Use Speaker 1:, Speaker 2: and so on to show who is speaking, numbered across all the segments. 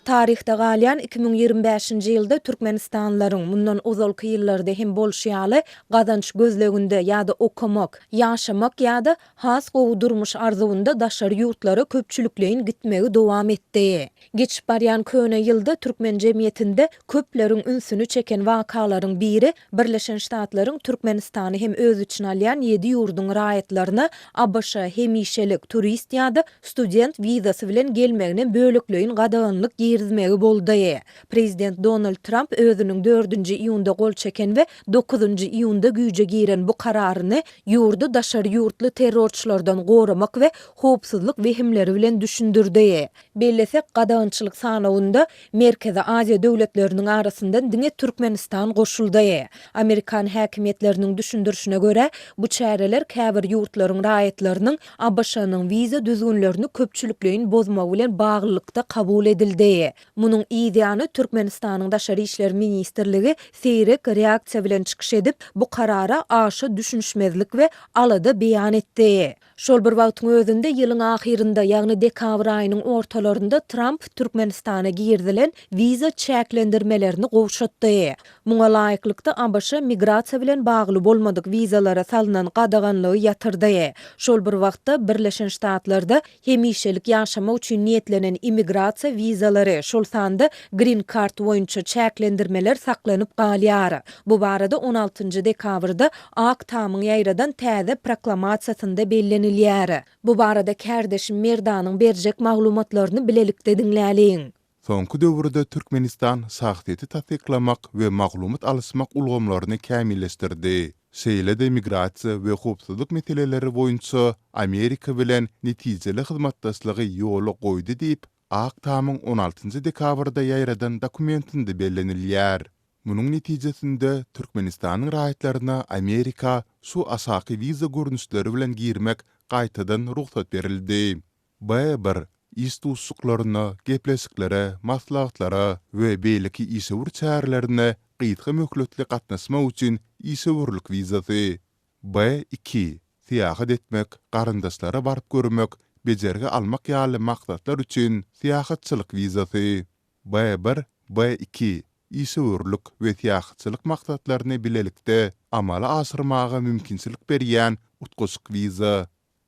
Speaker 1: Taryhda galýan 2025-nji ýylda türkmenistanlylaryň, mundan ozalky ýyllarda hem bolşy ýaly, gazanç gözleginde ýa-da okamak, ýaşamak ýa-da has gowy durmuş arzuwynda daşary ýurtlara köpçülikleýin gitmegi dowam etdi. Geçip barýan köne ýylda türkmen jemgyýetinde köpleriň ünsüni çeken wakalaryň biri Birleşen Ştatlaryň Türkmenistany hem öz içine alýan ýedi ýurduň raýatlaryna ABŞ-a hemişelik, turist ýa-da student wizasy bilen gelmegine bölekleýin gadaganlyk girizmegi boldy. Prezident Donald Tramp özüniň dördünji iýunda gol çeken we dokuzynjy iýunda güýje giren bu kararyny ýurdy daşary ýurtly terrorçylardan goramak we howpsuzlyk wehimleri bilen düşündirdi. Bellesek, gadagançylyk sanawynda Merkezi Aziýa döwletleriniň arasyndan diňe Türkmenistan goşuldy. Amerikan häkimiýetleriniň düşündirişine görä, bu çäreler käbir ýurtlaryň raýatlarynyň ABŞ-nyň wiza düzgünlerini köpçülikleýin bozmagy bilen baglylykda kabul edildi. Munuň yz ýany, Türkmenistanyň Daşary işler ministrligi seýrek reaksiýa bilen çykyş edip, bu karara aşa düşünişmezlik we alada beýan etdi. Şol bir wagtyň özünde, ýylyň ahyrynda, ýagny dekabr aýynyň ortalarynda Tramp Türkmenistana girizilen wiza çäklendirmelerini gowşatdy. Muňa laýyklykda, abş migrasiýa bilen bagly bolmadyk wizalara salnan gadaganlygy ýatyrdy. Şol bir wagtda, Birleşen Ştatlarda hemişelik ýaşamak üçin niýetlenen immigrasiýa wizalary, şol sanda Green Card boýunça çäklendirmeler saklanyp galýar. Bu barada on altynjy dekabrda Ak Tamyň ýaýradan täze proklamasiýasynda bellenilýär. Bu barada kärdeşim Merdanyň berjek maglumatlaryny bilelikde diňläliň.
Speaker 2: Soňky döwürde Türkmenistan şahsyýeti tassyklamak we maglumat alyşmak ulgamlaryny kämilleşdirdi. Şeýle-de migrasiýa we howpsuzlyk meseleleri boýunça Amerika bilen netijeli hyzmatdaşlygy ýola goýdy diýip, Ak Tamyň on altynjy dekabrda ýaýradan dokumentinde bellenilýär. Munuň netijesinde, Türkmenistanyň raýatlaryna Amerika şu aşaky wiza görnüşleri bilen girmek gaýtadan rugsat berildi. B bir, iş duşuşyklaryna, gepleşiklere, maslahatlara we beýleki işewür çärelerine gysga möhletli gatnaşmak üçin işewürlik wizasy. B iki, syýahat etmek, garyndaşlara baryp görmek, bejergi almak ýaly maksatlar üçin syýahatçylyk wizasy. B bir, B iki, işewürlik we syýahatçylyk maksatlaryny bilelikde amala aşyrmaga mümkinçilik berýän utgaşyk wiza.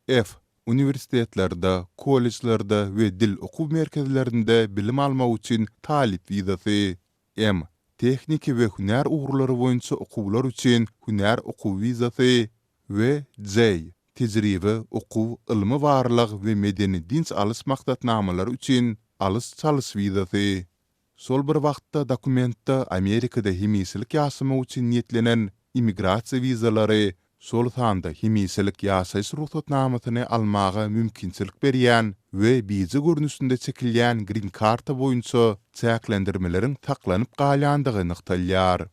Speaker 2: F, uniwersitetlerde, kollejlerde we dil okuw merkezlerinde bilim almak üçin talyp wizasy. M, tehniki we hünär ugurlary boýunça okuwlar üçin hünär okuw wizasy we J, tejribe, okuw, ylmy-barlag we medeni-dynç alyş maksatnamalary üçin alyş-çalyş wizasy. Şol bir wagtda dokumentde Amerikada hemişelik ýaşamak üçin niýetlenen immigrasiýa wizalary, şol sanda hemişelik ýaşaýyş rugsatnamasyny almaga mümkinçilik berýän we bije görnüşinde çekilýän grin-karta boýunça çäklendirmeleriň saklanyp galýandygy nygtalýar.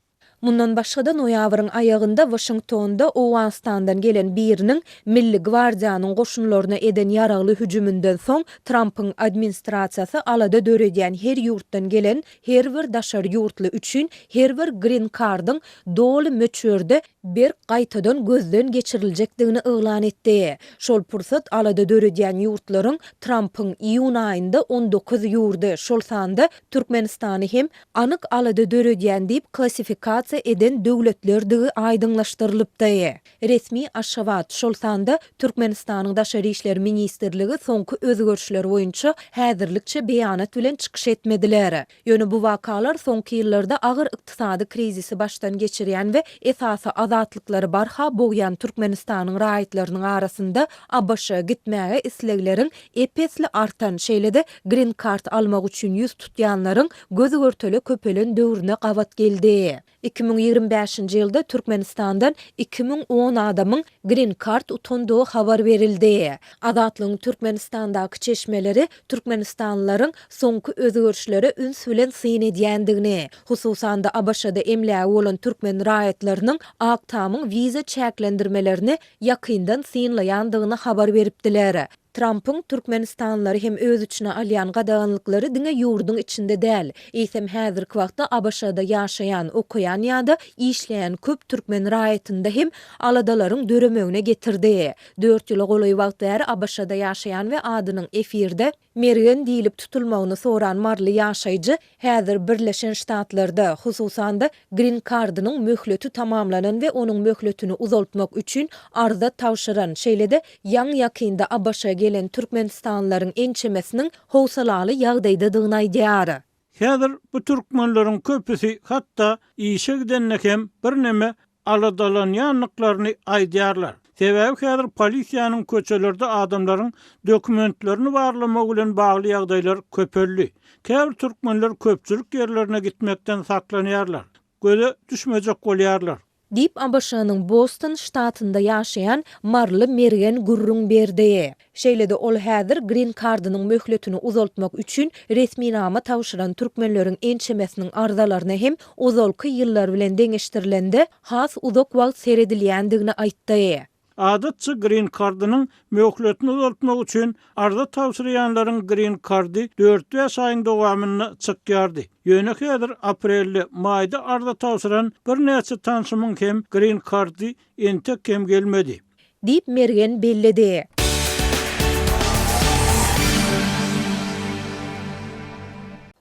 Speaker 1: Mundan başga-da, noýabryň aýagynda Waşingtonda Owganystandan gelen biriniň Milli gwardiýanyň goşunlaryna eden ýaragly hüjüminden soň, Trampyň administrasiýasy alada döredýän her ýurtdan gelen her bir daşary ýurtly üçin her bir grin-kardyň doly möçberde berk gaýtadan gözden geçiriljekdigini yglan etdi. Şol pursat alada döredýän ýurtlaryň Trampyň iýun aýynda 19 ýurdy, şol sanda Türkmenistany hem anyk alada döredýän diýip klassifikasiýa eden döwletlerdigi aýdyňlaşdyrylypdy. Resmi Aşgabat, şol sanda Türkmenistanyň Daşary işler ministrligi soňky özgerişler boýunça häzirlikçe beýanat bilen çykyş etmediler. Ýöne bu wakalar soňky ýyllarda agyr ykdysady krizisi başdan geçirýän we esasy azatlyklary barha bogýan Türkmenistanyň raýatlarynyň arasynda ABŞ-a gitmäge islegleriň ep-esli artan, şeýle-de Green Card almak üçin ýüz tutýanlaryň göz-görtele köpelen döwrüne gabat geldi. 2025-nji ýylda Türkmenistandan 2010 adamyň Green Card utandygy habar berildi. Azatlygyň Türkmenistandaky çeşmeleri türkmenistanlylaryň soňky özgerişlere üns bilen syn edýändigini, hususan-da ABŞ-da emlägi bolan türkmen raýatlarynyň Ak Tamyň wiza çäklendirmelerini ýakyndan synlaýandygyny habar beripdiler. Trampyň türkmenistanlylary hem öz içine alýan gadaganlyklary diňe ýurduň içinde däl, eýsem häzirki wagtda ABŞ-da ýaşaýan, okaýan ýa-da işleýän köp türkmen raýatynda hem aladalaryň döremegine getirdi. Dört ýyla golaý wagt bäri ABŞ-da ýaşaýan we adynyň efirde. Mergen diýlip tutulmagyny soran maryly ýaşaýjy häzir Birleşen Ştatlarda, hususan-da, grin kardynyň möhleti tamamlanan we onuň möhletini uzaltmak üçin arza tabşyran, şeýle-de ýaňy-ýakynda ABŞ-a gelen türkmenistanlylaryň ençemesiniň howsalaly ýagdaýdadygyny aýdýar.
Speaker 3: Häzir bu türkmenleriň köpüsi hatda işe gidende hem birneme aladalanýandyklaryny aýdýarlar. Sebäbi häzir polisiýanyň köçelerde adamlaryň dokumentlerini barlamagy bilen bagly ýagdaýlar köpeldi. Käbir türkmenler köpçülik ýerlerine gitmekden saklanýarlar, göze düşmejek bolýarlar.
Speaker 1: Diýip, ABŞ-nyň Boston ştatynda ýaşaýan maryly Mergen gürrüň berdi. Şeýle-de ol häzir grin kardynyň möhletini uzaltmak üçin resminama tabşyran türkmenleriň ençemesiniň arzalaryna hem ozalky ýyllar bilen deňeşdirilende has uzak wagt seredilýändigini aýtdy.
Speaker 3: Adatça grin kardynyň möhletini uzaltmak üçin arza tabşyrýanlaryň grin kardy dört-bäş aýyň dowamynda çykýardy. Ýöne häzir aprelde, maýda arza tabşyran birnäçe tanşymyň hem grin kardy entek hem gelmedi.
Speaker 1: Diýip, Mergen belledi.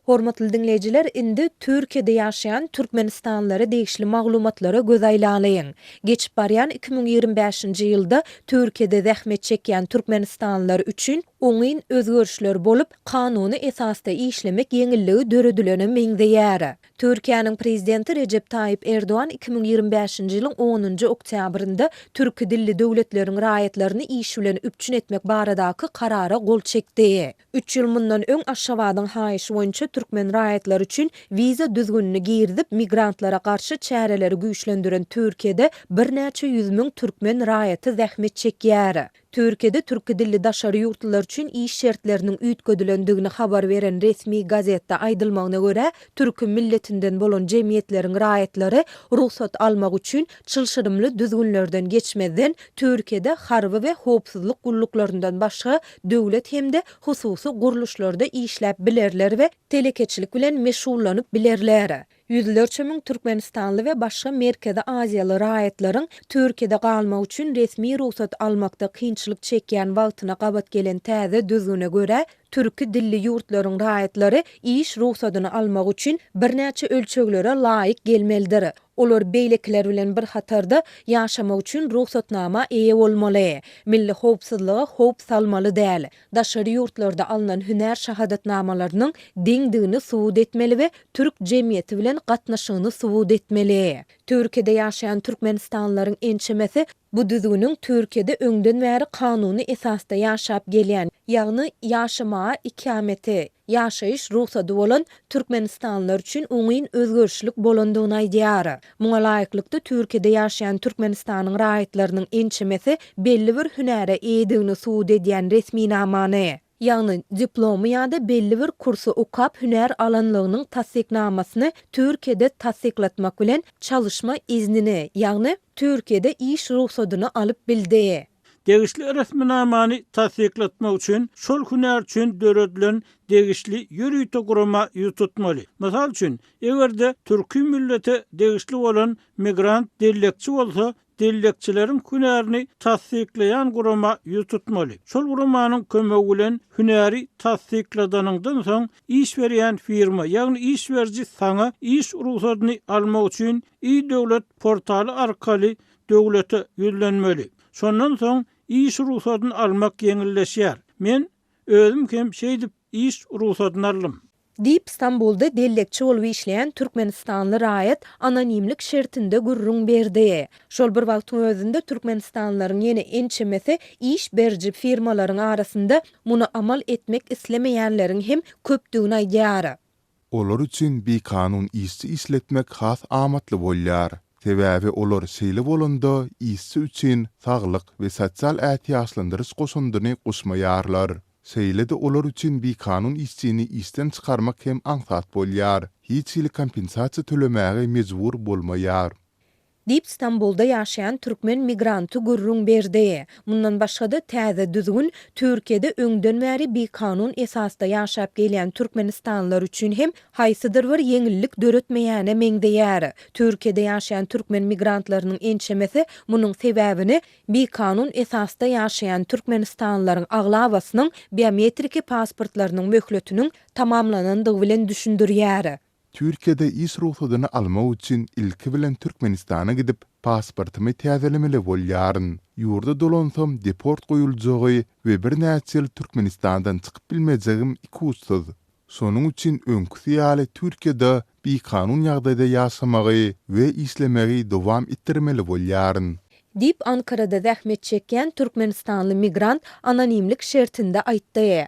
Speaker 1: Hormatly diňleýjiler, indi Türkiýede ýaşaýan türkmenistanlylara degişli maglumatlara göz aýlalyň. Geçip barýan 2025-nji ýylda Türkiýede zähmet çekýän türkmenistanlylar üçin oňyn özgerişler bolup, kanuny esasda işlemek ýeňilligi döredilene meňzeýär. Türkiýäniň Prezidenti Rejep Taýyp Erdogan 2025-nji ýylyň onunjy oktýabrynda türki dilli döwletleriň raýatlaryny iş bilen üpjün etmek baradaky Karara gol çekdi. Üç ýyl mundan öň Aşgabadyň haýyşy boýunça türkmen raýatlary üçin wiza düzgünini girizip, migrantlara garşy çäreleri güýçlendiren Türkiýede birnäçe ýüz müň türkmen raýaty zähmet çekýär. Türkiýede türki dilli daşary ýurtlular üçin iş şertleriniň üýtgedilendigini habar beren resmi gazetde aýdylmagyna görä, türki milletinden bolan jemgyýetleriň raýatlary rugsat almak üçin çylşyrymly düzgünlerden geçmezden Türkiýede harby we howpsuzlyk gulluklaryndan başga döwlet hem-de hususy gurluşlarda işläp bilerler we telekeçilik bilen meşgullanyp bilerler. Ýüzlerçe müň türkmenistanly we başga Merkezi Aziýaly raýatlaryň Türkiýede galmak üçin resmi rugsat almakda kynçylyk çekýän wagtyna gabat gelen täze düzgüne görä, türki dilli ýurtlaryň raýatlary iş rugsadyny almak üçin birnäçe ölçeglere laýyk gelmelidir. Olar beýlekiler bilen bir hatarda ýaşamak üçin rugsatnama eýe bolmaly, milli howpsuzlyga howp salmaly däl, daşary ýurtlarda alnan hünär şahadatnamalarynyň deňdigini subut etmeli we türk jemgyýeti bilen gatnaşygyny subut etmeli. Türkiýede ýaşaýan türkmenistanlylaryň ençemesi bu düzgüniň Türkiýede öňden bäri kanuny esasda ýaşap gelýän, ýagny ýaşamaga ikameti, ýaşaýyş rugsady bolan türkmenistanlylar üçin oňyn özgerişlik bolandygyny aýdýar. Muňa laýyklykda, Türkiýede ýaşaýan Türkmenistanyň raýatlarynyň ençemesi belli bir hünäre eýedigini subut edýän resminamany, ýagny diplomy ýa-da belli bir kursy okap hünär alanlygynyň tassyknamasyny Türkiýede tassyklatmak bilen çalyşma iznini, ýagny Türkiýede iş rugsadyny alyp bildi.
Speaker 3: Degişli resminamany tassyklatmak üçin şol hünär üçin döredilen degişli ýörite gurama ýüz tutmaly. Mysal üçin, eger-de türki millete degişli bolan migrant dellekçi bolsa, dellekçileriň hünärini tassyklaýan gurama ýüz tutmaly. Şol guramanyň kömegi bilen hünäri tassykladanyňdan soň, iş berýän firma, ýagny iş beriji saňa iş rugsadyny almak üçin E-döwlet portaly arkaly döwlete ýüzlenmeli. Şondan soň iş rugsadyny almak ýeňilleşýär. Men özüm hem şeýdip iş rugsadyny aldym.
Speaker 1: Diýip, Stambulda dellekçi bolup işleýän türkmenistanly raýat anonimlik şertinde gürrüň berdi. Şol bir wagtyň özünde türkmenistanlylaryň ýene ençemesi iş beriji firmalaryň arasynda muny amal etmek islemeýänleriň hem köpdügini aýdýar.
Speaker 2: Olar üçin bikanun işçi işletmek has amatly bolýar. Sebäbi olar şeýle bolanda işçi üçin saglyk we sosial ätiýaçlandyryş goşundyny goşmaýarlar. Şeýle-de olar üçin bikanun işçini işden çykarmak hem aňsat bolýar, hiç hili kompensasiýa tölemäge mejbur bolmaýar.
Speaker 1: Diýip, Stambulda ýaşaýan türkmen migranty gürrüň berdi. Mundan başga-da, täze düzgün Türkiýede öňden bäri bikanun esasda ýaşap gelýän türkmenistanlylar üçin hem haýsydyr bir ýeňillik döretmeýäne meňzeýär. Türkiýede ýaşaýan türkmen migrantlarynyň ençemesi munuň sebäbini bikanun esasda ýaşaýan türkmenistanlylaryň aglabasynyň biometriki pasportlarynyň möhletiniň tamamlanandygy bilen düşündirýär.
Speaker 2: Türkiýede iş rugsadyny almak üçin ilki bilen Türkmenistana gidip, pasportymy täzelemeli bolýaryn. Ýurda dolansam deport goýuljagy we birnäçe ýyl Türkmenistandan çykyp bilmejegim ikuçsuz. Şonuň üçin öňküsi ýaly Türkiýede bikanun ýagdaýda ýaşamagy we işlemegi dowam etdirmeli bolýaryn.
Speaker 1: Diýip, Ankarada zähmet çekýän türkmenistanly migrant anonimlik şertinde aýtdy.